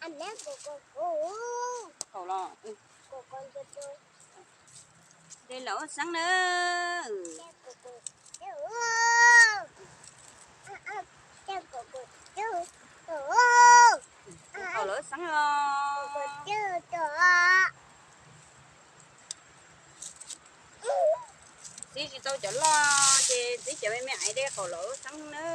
Qaum los, de los ua xeeb na. Qaum los ua xeeb os. Txiv tsis tau cov loj ces txiv cov me me aiv de qaum los ua xeeb na.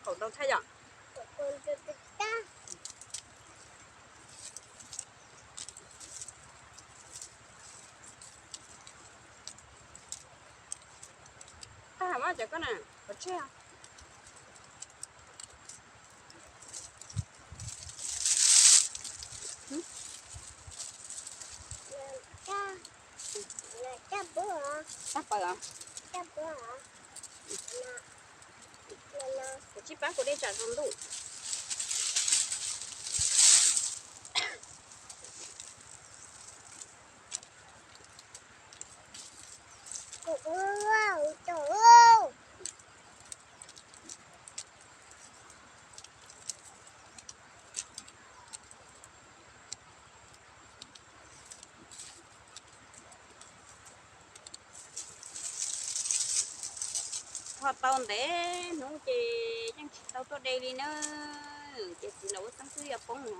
Qaum ntau tshaj yom. Tag mas cov koj na, pov tseg. Tag pawg os. Kuv tsib pab kuv de tsam tsaus ntuj. Ho tau ntev hnub ces yeej tsis tau tuaj de li na. Ces txiv los ua xeeb twb yuav poob no.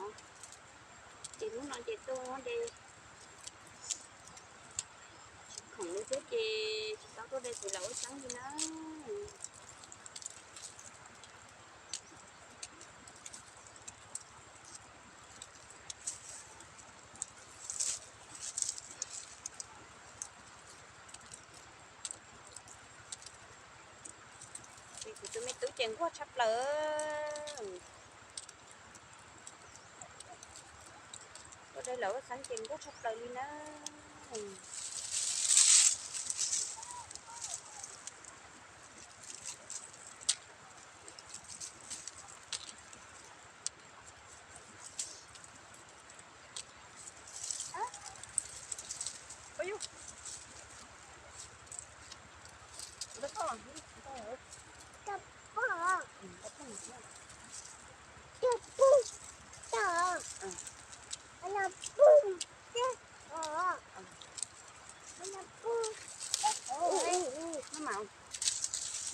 Ces hnub no ces tuaj de tsis khoom li thiab ces tsis tau tuaj de txiv los ua xeeb li na. Ces kuv tus me tub ces nquag tshaj plaws. Tuaj de lawv ua xeeb ces nquag tshaj plaws li na.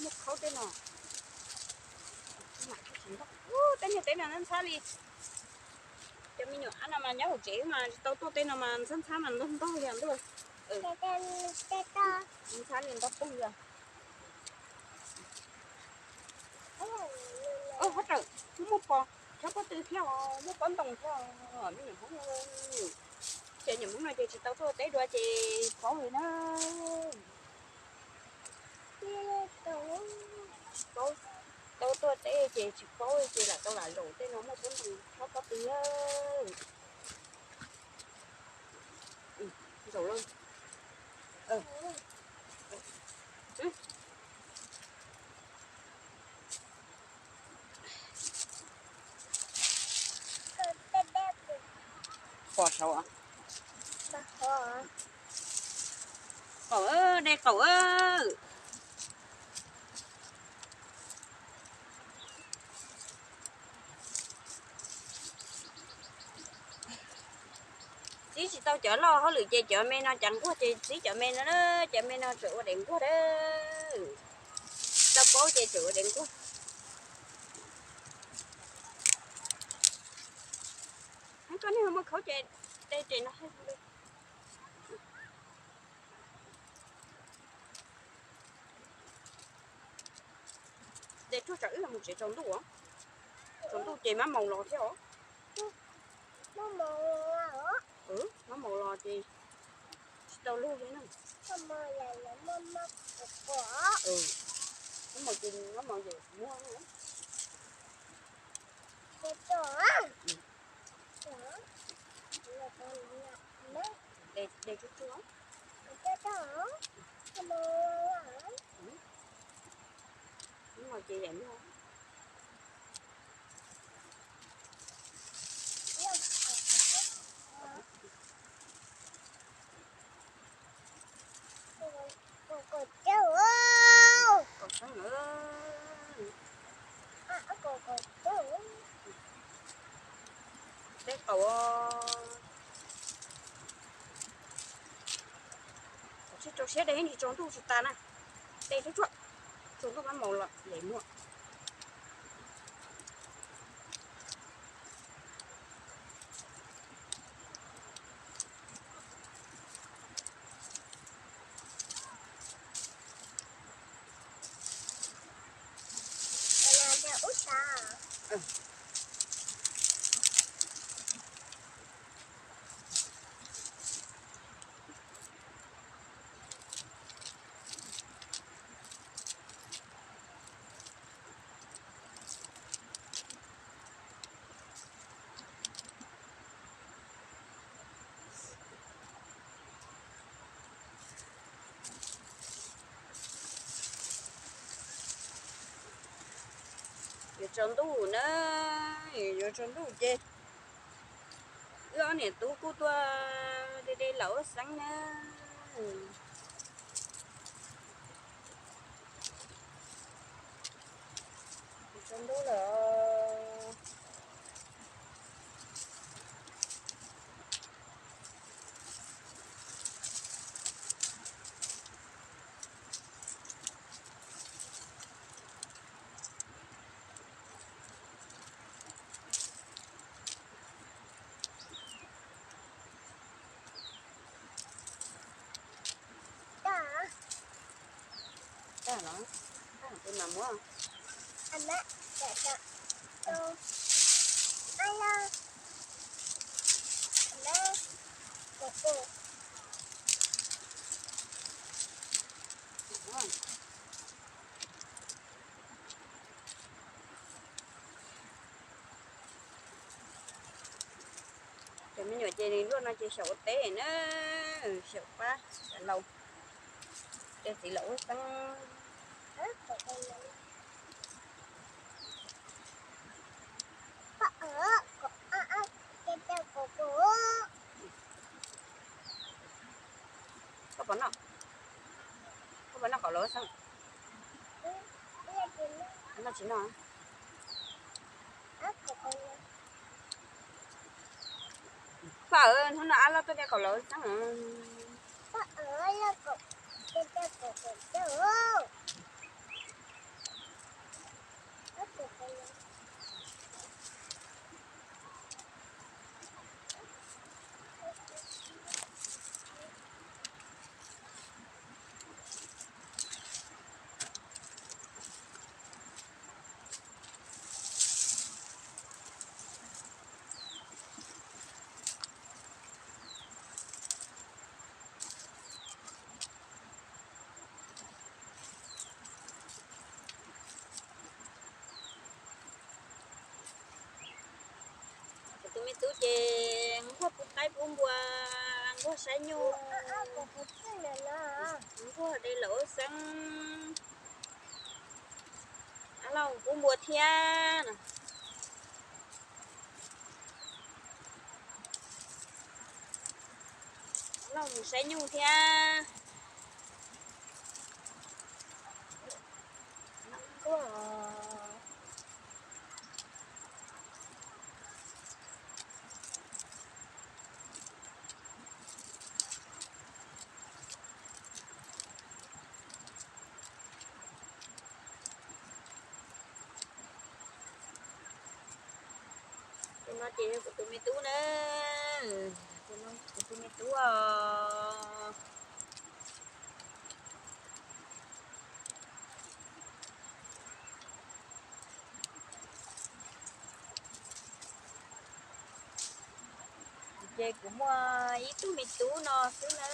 Muaj khaub tej no. Ub, tej niag teb no ntxhab li. Cov me nyuam ab no mas nyob hauv tsev mas tsis tau tuaj tej no mas ntxhab ntxhab mas ntog ntog li ntuj. Ntxhab li nto poog li. Hab rawm, muaj pos, chob pob tw thiab os, muaj pob ntoo thiab os, me nyuam Hmoob. Ces nyuam Hmoob no ces tsis tau tuaj teb dua ces paub li na. Paub, tau tuaj teb ces tsis paub ces lam tau lam zaum tej no muaj pob ntoo chob pob tw. Zaum los. Pos saud. Qaum, de qaum. Txib tsis tau cov loj hauj lwm ces cov me no cas nquag ces txib cov me no, cov me no tseem ua dev nquag a. Tau paub ces tseem ua dev nquag. Koj niag muaj khaub ces de ces no. De tuaj tsam wb mus tsev tsaus ntuj os. Tsaus ntuj ces mab maus los thiab os. Tsis tau luag li na. Muab mos ces muab mos ces muag. De tsuag tsuag. Muab mos ces yam muag. Teb qaum. Tsis rau siab de ib ntsis tsaus ntuj tsis tas na. De tsuag tsuag, tsaus ntuj mab maus los lem muag. Yuav tsaus ntuj na, yuav tsaus ntuj ces wb ob niam tub kuj tuaj de de laus ua xeeb na. Tsaus ntuj lawm. Tag los, tag tus mam muab. Cov me nyuam ces nws luaj no ces xyaum ua teb na, xyaum pab laus, de txiv laus ua xeeb. Koj puas noj, koj puas noj kaum laus ua xeeb? Noj tsis noj. Paj, hnub no ab loj tuaj de kaum laus ua xeeb. Kuv tus me tub ces nquag pub qaib pub npua, nquag saib nyuj, nquag de laus ua xeeb, ab loj pub npua thiab no. Ab loj mus saib nyuj thiab. Tus no ces yog kuv tus me tub na, tus no kuv tus me tub os. Ces kuv muaj ib tug me tub no xwb na,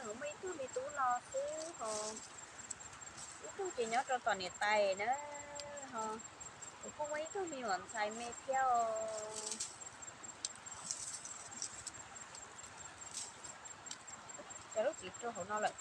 kuv muaj ib tug me tub no xwb ho, ib tug ces nyob rau tom niam tais na, ho kuv kuj muaj ib tug me nyuam ntxhais me thiab os. Cov lub txiv rau hauv no lawm.